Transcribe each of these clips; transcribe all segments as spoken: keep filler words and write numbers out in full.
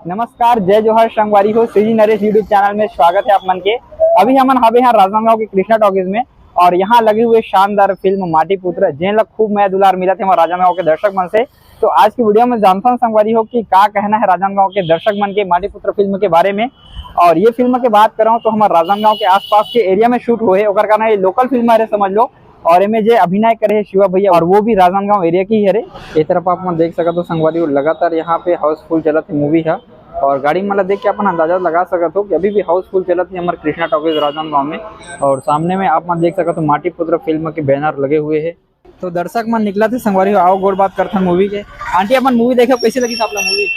नमस्कार, जय जोहार संगवारी हो, सीजी नरेश YouTube चैनल में स्वागत है आप मन के। अभी हमन हावे यहाँ राजनांदगांव के कृष्णा टॉकीज में और यहाँ लगे हुए शानदार फिल्म माटी पुत्र, जेन ला खूब मया दुलार मिलत हे हमर राजनांदगांव के दर्शक मन से। तो आज की वीडियो में जानथन संगवारी हो कि का कहना है राजनांदगांव के दर्शक मन के माटी पुत्र फिल्म के बारे में। और ये फिल्म के बात करौं तो हमर राजनांदगांव के आसपास के एरिया में शूट होए हे, ओकर कारण ये लोकल फिल्म हरे समझ लो। और एमे जे अभिनय करे हे शिवा भैया, और वो भी राजनांदगांव एरिया के ही हरे। ये तरफ आप मन देख सकत हो संगवारी हो, लगातार यहाँ पे हाउसफुल चलत हे मूवी हा। और गाड़ी मन ला देख के अपन अंदाजा लगा सकत हो कि अभी भी हाउसफुल चलत हे हमर कृष्णा टॉकीज राजनांदगांव में। और सामने में आप मन देख सकत हो माटी पुत्र फिल्म के बैनर लगे हुए हे। तो दर्शक मन निकलत हे संगवारी हो, आओ गोठ बात करथन मूवी के। आंटी, अपन मूवी देखे, कैसी लगी आपला मूवी?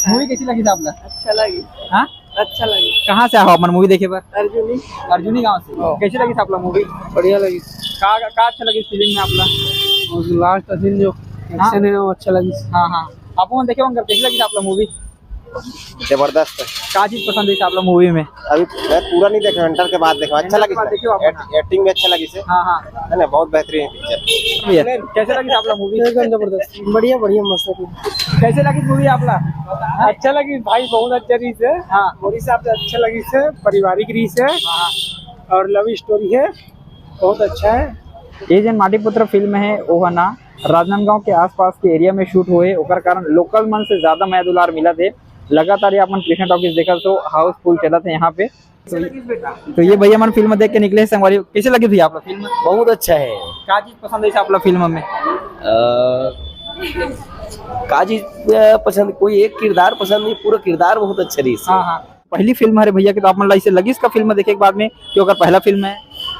मूवी कैसी लगी आपला? अच्छा लगी। हाँ, अच्छा लगी। कहाँ से आहो अपन मूवी देखे बर? अर्जुनी। अर्जुनी गांव से। हाँ। कैसी लगी आपला मूवी? बढ़िया लगी। का का अच्छा लगी फिल्म में आपला? लास्ट सीन जो हाँ। एक्शन है, वो अच्छा लगी। हाँ, हाँ। आप मन देखे होंगे, कैसी लगी आपला मूवी? जबरदस्त है। का चीज पसंद है आपला मूवी में? अभी मैं पूरा नहीं देखा, एंटर के बाद देखा। अच्छा लगी, देखियो आप। एक्टिंग भी अच्छा लगी से। हाँ, हाँ। है ना, बहुत बेहतरीन पिक्चर। भैया, कैसे लगी आपला मूवी? एकदम जबरदस्त, बढ़िया, बढ़िया, मस्त है। कैसे लगी मूवी आपला? अच्छा लगी भाई, बहुत अच्छा रही से। हाँ। मोदी साहब से अच्छा लगी से, पारिवारिक रही से। हाँ। और लव स्टोरी है, बहुत अच्छा है। ये जेन माटी पुत्र फिल्म है, वो है ना राजनांदगांव के आसपास के एरिया में शूट हुए, ओकर कारण लोकल मन से ज्यादा मया दुलार मिलत हे। लगातार ये अपन कृष्णा टॉकीज देखत हो, हाउसफुल चलत हे यहाँ पे। तो, तो ये भैया मन फिल्म देख के निकले हे संगवारी। कैसे लगी भैया आपला फिल्म? बहुत अच्छा है। का चीज पसंद है आपला फिल्म में? अ, का चीज, अ, पसंद, कोई एक किरदार पसंद नहीं, पूरा किरदार बहुत अच्छा रही। हाँ, हाँ। पहली फिल्म हरे भैया के, तो आप मन ला इसे लगिस का फिल्म देखे के बाद में कि ओकर पहला फिल्म है?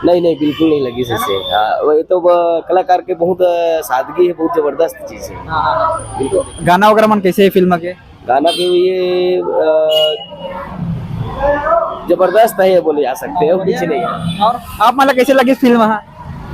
नहीं, नहीं, बिल्कुल नहीं लगी इसे। हाँ, वो तो ब-, कलाकार के बहुत, अ, सादगी है, बहुत जबरदस्त चीज है। हाँ, हाँ, हाँ। बिल्कुल। गाना वगैरह मन कैसे है फिल्म के? गाना के ये, अ, जबरदस्त है, ये बोले जा सकते हैं, कुछ नहीं है। और आप मन ला कैसे लगिस फिल्म? हाँ,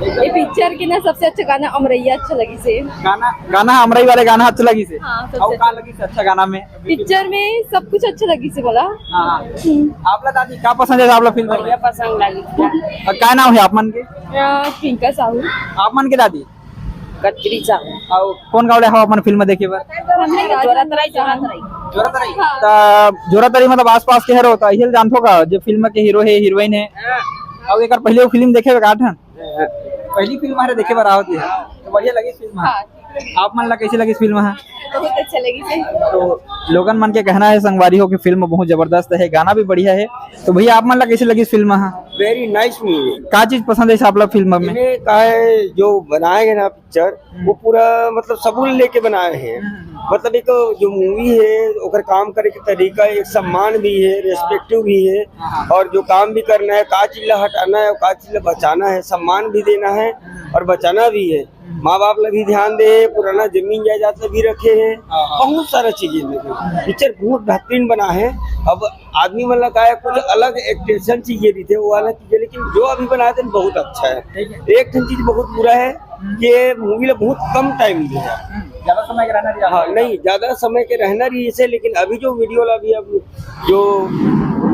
ये पिक्चर के ना सबसे अच्छा गाना अमरैया अच्छा लगी से। गाना, गाना अमरई वाले गाना अच्छा लगी से। हाँ, सबसे और का अच्छा। लगी से अच्छा गाना में? पिक्चर में सब कुछ अच्छा लगी से बोला। हाँ, हाँ। हम्म। आपला दादी का पसंद है आपला फिल्म में? बढ़िया पसंद लगी। और का नाम है आप मन के? अ, पिंका साहू। आप मन के दादी? कचरी साहू। और कौन गाँव ले हो अपन फिल्म देखे बर? हमने जोरात रही, जोरात रही। जोरात रही। हाँ। त जोरात रही मतलब आसपास के हरो, त इहिल जानथो का जे फिल्म के हीरो है, हीरोइन है? हाँ। और एकर पहले वो फिल्म देखे का ठन? पहली फिल्म हरे देखे बर आवत हे। तो बढ़िया लगी फिल्म? हाँ। आप मन ला कैसे लगी फिल्म? हाँ, बहुत अच्छा लगी से। तो लोगन मन के कहना है संगवारी हो कि फिल्म बहुत जबरदस्त है, गाना भी बढ़िया है। तो भैया आप मन ला कैसे लगी फिल्म? हाँ, वेरी नाइस मूवी। का चीज पसंद है आपला फिल्म में? इन्हें का है जो बनाए गए ना पिक्चर, वो पूरा मतलब सबूर लेके बनाए हैं। हम्म। मतलब एक जो मूवी है ओकर काम करे के तरीका, एक सम्मान भी है, रेस्पेक्टिव भी है। हाँ, हाँ। और जो काम भी करना है, का चीज ला हटाना है, का चीज ला बचाना है, सम्मान भी देना है और बचाना भी है। माँ बाप ला भी ध्यान दे, पुराना जमीन जायदाद ला भी रखे हैं। हाँ, हाँ। बहुत सारा चीजें देखे। पिक्चर बहुत बेहतरीन बना है। अब आदमी मन ला का है, कुछ अलग एक्सप्रेशन चाहिए रहिथे, वो वाला चीजें, लेकिन जो अभी बनाए थे बहुत अच्छा है। ठीक है। एक ठन चीज बहुत बुरा है कि मूवी ला बहुत कम टाइम दिया। हम्म, ज्यादा समय के रहना रही। हाँ, नहीं, ज्यादा समय के रहना रही इसे, लेकिन अभी जो वीडियो ला अभी अब जो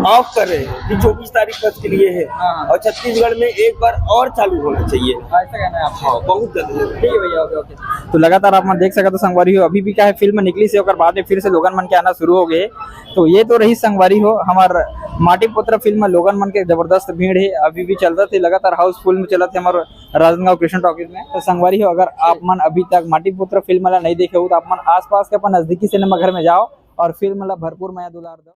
ऑफ कर रहे हैं कि चौबीस तारीख तक के लिए है। हाँ। और छत्तीसगढ़ में एक बार और चालू होना चाहिए। हाँ, ऐसा कहना है आपको। हाँ, बहुत जरूरी है। ठीक है भैया, ओके, ओके। तो लगातार आप मन देख सकत हो संगवारी हो, अभी भी का है फिल्म निकली से ओकर बाद में फिर से लोगन मन के आना शुरू हो गए। तो ये तो रही संगवारी हो हमर माटी पुत्र फिल्म में लोगन मन के जबरदस्त भीड़ है, अभी भी चलत है, लगातार हाउसफुल में चलत है हमर राजनांदगांव कृष्ण टॉकीज में। तो संगवारी हो, अगर आप मन अभी तक माटी पुत्र फिल्म ला नहीं देखे हो तो आप मन आसपास के अपन नजदीकी सिनेमा घर में जाओ और फिल्म ला भरपूर मया दुलार दो।